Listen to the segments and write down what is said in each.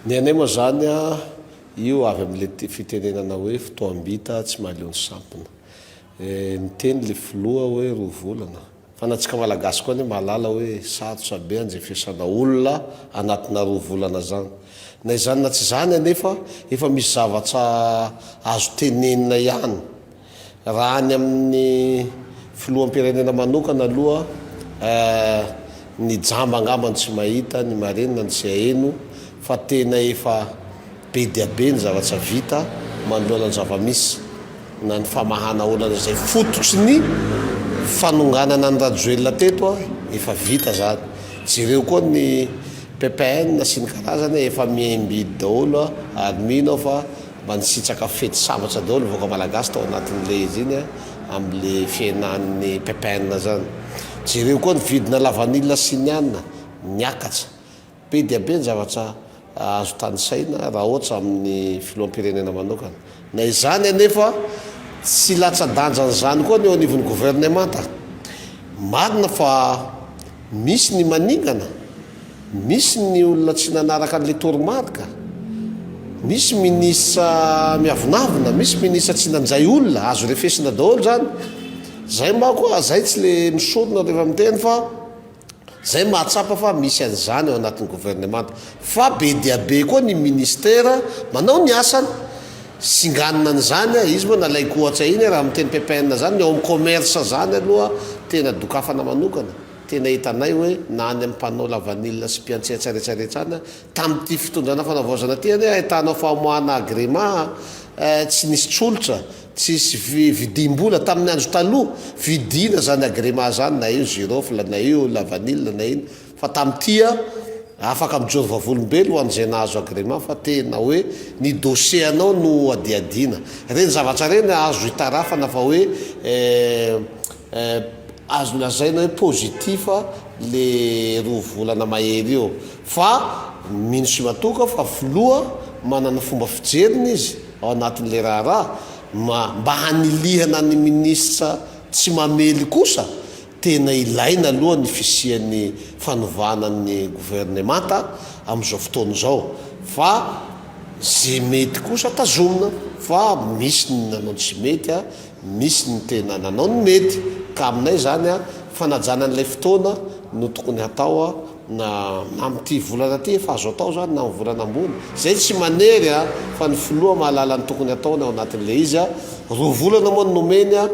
Ny anay moa izany io avy amin'ilay fitenenana hoe fotoam-bita tsy mahaleo ny sampona. Niteny ilay filoha hoe roa volana. Fa na antsika Malagasy koa anie mahalala hoe sarotra be anjefesana olona anatina roa volana zany. Na izany na tsy izany anefa efa misy zavatra azo tenenina ihany. Raha any amin'ny filoham-pirenena manokana aloha eh, ny jamba angamba no tsy mahita, ny marenina no tsy haheno fa tena efa be dia be ny zavatra vita manoloana ny zava-misy. na ny famahana olana izay fototry ny fanonganana an'i Rajoelina teto efa vita zany. Jereo koa ny ppn sy ny karazany efa miaim-bidy daholo ary mino aho fa mba nisitraka fety sambatra daholo ny vahoaka malagasy tao anatin'ilay izy iny amin'ilay fihenan'ny ppn zany. Jereo koa ny vidina lavanila sy ny anona niakatra. Be dia be ny zavatra azo tanisaina raha ohatra amin'ny filoham-pirenena manokana. Na izany anefa, tsy latsa-danjan'izany koa ny eo anivon'ny governemanta. Marina fa misy ny maningana, misy ny olona tsy nanaraka an'ilay toromarika, misy minisitra miavonavona, misy minisitra tsy nanjay olona, azo refesina daholo izany. Izay manko, izay tsy le misorona rehefa miteny fa. Zay mahatsapa fa misy an'izany ao anatin'ny governemanta. Fa be dia be koa ny ministera manao ny asany. Singanina an'izany a, izy moa nalaiko ohatra iny raha miteny ppn zany, ny ao amin'ny commerce zany aloha tena dokafana manokana. Tena hitanay hoe na any amin'ny mpanao lavanila sy mpiantsehatsa rehetrarehetra any, tamin'ity fitondrana fanavaozana ity anie ahitanao famoahana agrément a, tsy nisy tsolotra. Tsisy vidim-bola tamin'ny andro taloha, vidiana zany agrema zany na io girofle na io la vanille na ino fa tamin'ity a afaka mijoro vavolombelo ho an'izay nahazo agrema fa tena hoe ny dossier anao no hadihadiana. Ireny zavatra ireny azo itarafana fa hoe azo lazaina hoe positif le roa volana mahery io fa mino sy matoky aho fa filoha manana fomba fijeriny izy ao anatin'ilay raharaha, ma mba hanilihana ny minisitra tsy mamely kosa, tena ilaina aloha ny fisian'ny fanovana ny governemanta amin'izao fotoana izao, fa ze mety kosa tazomina, fa misy ny nanao ny tsy mety, misy ny tena nanao ny mety, ka aminay izany fanajana an'ilay fotoana no tokony hatao. Na amin'ity volana ity efa azo atao izany na amin'ny volana ambony. Izay tsy manery a, fa ny filoha mahalala ny tokony hataony ao anatin'ilay izy a. Roa volana moa no nomeny a,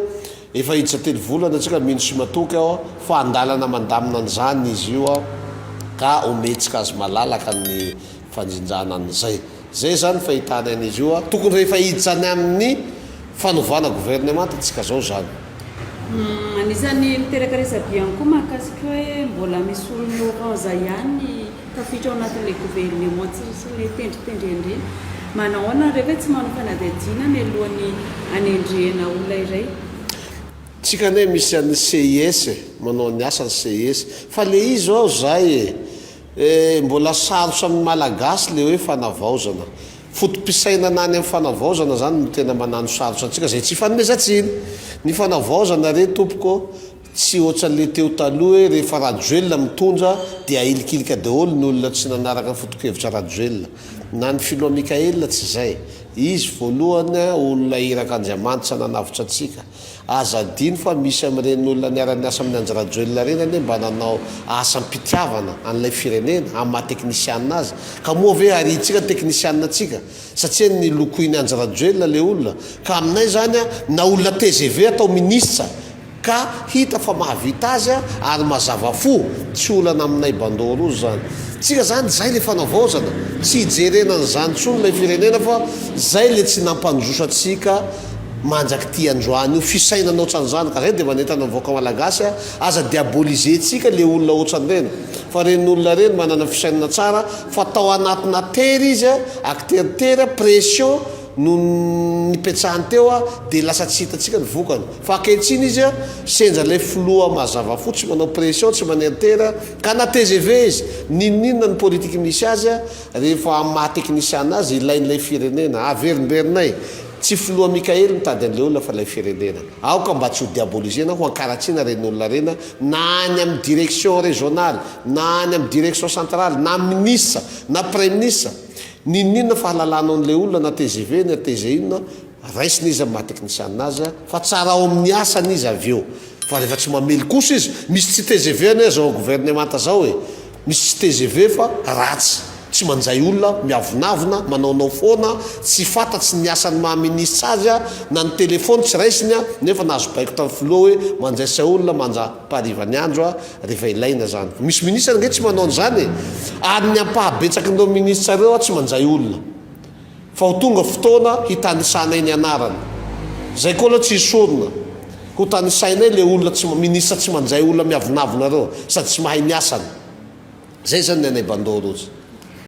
efa hiditra telo volana tsika, mino sy matoky aho fa andalana mandamina an'izany izy io a, ka omentsika azy malalaka ny fanjinjana an'izay. Izay izany ny fahitana an'izy io a, tokony rehefa hiditra any amin'ny fanovana governemanta tsika zao izany. Anisan'ny miteraka resabe ihany koa mahakasika hoe mbola misy olon'ny orange ihany ny tafiditra ao anatin'ilay gouvernement sy ilay tendritendreny ireny. Manao ahoana nareo ve tsy manao fanadihadiana mialohan'ny hanendrena olona iray? Tsika anie misy an'ny CIS e, manao ny asany CIS. Fa le izy zao zay e, eh, mbola sarotra amin'ny Malagasy le hoe fanavaozana. Foto-pisainana any amin'ny fanavaozana zany no tena manano sarotra antsika zay tsy ifanomezan-tsiny. Ny fanavaozana re tompoko tsy ohatran'le teo taloha hoe rehefa Rajoelina mitondra dia ahilikilika daholo ny olona tsy nanaraka ny foto-kevitra Rajoelina. Na ny filoha Mickaël tsy zay. Izy voalohany olona irak'Andriamanitra nanavotra antsika. Aza adino fa misy amin'ireny olona niara-niasa amin'i Andry Rajoelina ireny anie mba nanao asam-pitiavana an'ilay firenena amin'ny maha teknisianina azy. Ka moa ve hariantsika ny teknisianina-tsika satria nilokoin'i Andry Rajoelina ilay olona? Ka aminay izany na olona tgv atao minisitra ka hita fa mahavita azy ary mazava fo, tsy olana aminay bandeau rouge izany. Tsika zany zay le fanavaozana, tsy hijerena an'izany intsony ilay firenena fa zay le tsy nampandroso antsika mandrak'ity androany io, fisainana otran'izany, ka zay de manentana ny vahoaka malagasy a, aza diaboliser-tsika le olona otran'ireny, fa reny olona reny manana fisainana tsara fa tao anatina tery izy a, akiteritery a, pression no nipetsahany teo a, de lasa tsy hitantsika ny vokany, fa ankehitriny izy a, sendra ilay filoha mazava fo, tsy manao pression, tsy maneritery a, ka na tgv izy, n'inon'inona ny politique misy azy a, rehefa amin'ny maha teknisiana azy, ilain'ilay firenena, averimberinay, tsy filoha Mickaël mitady an'ilay olona fa ilay firenena. Aoka mba tsy ho diaboliser-na, ho ankaratsiana ireny olona ireny, na any amin'ny direction régionale, na any amin'ny direction centrale, na ministre, na praiminisitra. N'inon'inona fahalalanao an'ilay olona na tgv na TG inona, raisina izy amin'ny maha teknisianina azy fa tsara ao amin'ny asany izy avy eo. Fa rehefa tsy mamely kosa izy, misy tsy tgv anie zao governemanta zao e! Misy tsy tgv fa ratsy, tsy manjay olona, miavonavona, manaonao foana, tsy fantatsy ny asan'ny maha ministra azy na ny telephone tsy raisiny nefa nahazo baiko tamin'ny filoha hoe manjaisa olona manja pariva ny andro rehefa ilaina zany. Misy ministra ange tsy manao an'izany e! Ary ny ampahabetsakin'ireo ministra ireo tsy manjay olona. Fa ho tonga fotoana hitanisanay ny anarany. Zay koa aloha tsy hisorona. Ho tanisainay le olona tsy ministra tsy manjay olona miavonavona reo sady tsy mahay ny asany. Zay zany ny anay Bandô rojo.